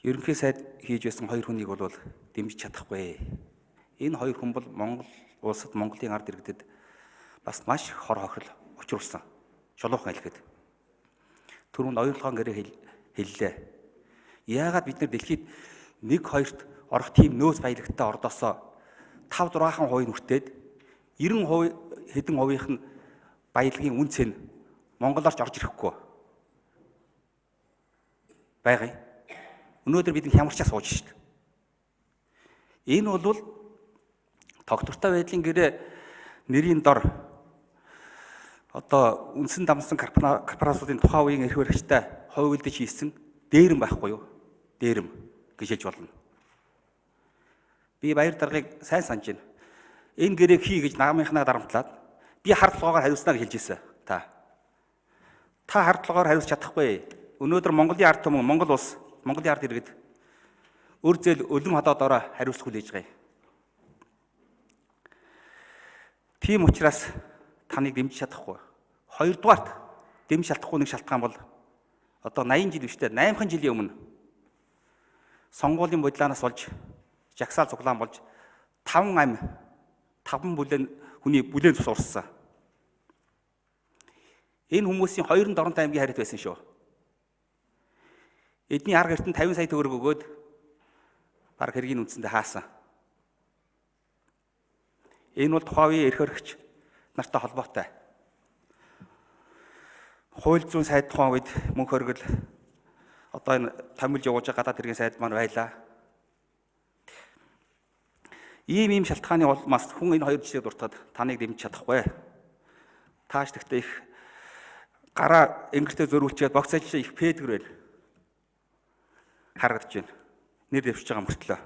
Ерөнхий сайд хийж байсан хоёр хүнийг бол дэмжиж чадахгүй. Энэ хоёр хүн бол Монгол улсад, Монголын ард иргэдэд бас маш их хор хохирол учруулсан. Чулуухан хэлэхэд. Түрүүнд оюутлогоон гэрээ хэллээ. Яагаад бид нар дэлхийд 1 2-т орох тийм нөөц баялагтай ордосоо 5 6 хувийг хүртээд 90% хэдэн хувийнх нь баялагын үн цэн Монголоор ч орж ирэхгүй байгаа юм. Өнөөдөр бид хямарчаа сууж шít. Энэ бол тогтвортой байдлын гэрээ нэрийн дор одоо үндсэн дамсан корпорациудын тухайн үеийн эрх баригчтай хувилдаж хийсэн дээрэм байхгүй юу? Дээрэм гэж хэлж болно. Би баяр даргаыг сайн санаж байна. Энэ гэрээг хий гэж наамынхнаа дарамтлаад би хар толгоогоор хариуцнаа гэж хэлж ирсэн. Та хар толгоогоор хариуцж чадахгүй. Өнөөдөр Монголын ард түмэн, Монгол улс, Монголын ард иргэд өр зээл өлөн ходоодороо хариуцлах хүлээж байгаа юм. Тийм учраас таныг дэмжиж чадахгүй. Хоёрдугаарт дэмжиж чадахгүй нэг шалтгаан бол одоо 80 жил биш үү? 8 жилийн өмнө сонгуулийн бодлоноос болж жагсаал цуглаан болж 5 ам 5 бүлээн хүний бүлээн цус урссан. Энэ хүмүүсийн 2 Доронтой аймгийн харьяат байсан шүү. Эдний арга эртэн 50 сая төгрөг өгөөд баг хэргийн үндсэндээ хаасан. Энэ бол тухайн үеийн эрх баригч нартай холбоотой. Хууль зүйн сайд тухайн үед мөнх хөргөл одоо энэ томилж явуулж байгаа гадаад хэргийн сайд маань байлаа. Ийм шалтгааны улмаас хүн энэ хоёр жишээг дуртахад таныг дэмжиж чадахгүй. Тааш тэгтээ их гараа ингэртээ зөрүүлчихэд богц ажил их пэдгэр байна. Харагдаж байна. Нэр дэвшиж байгаа мөртлөө.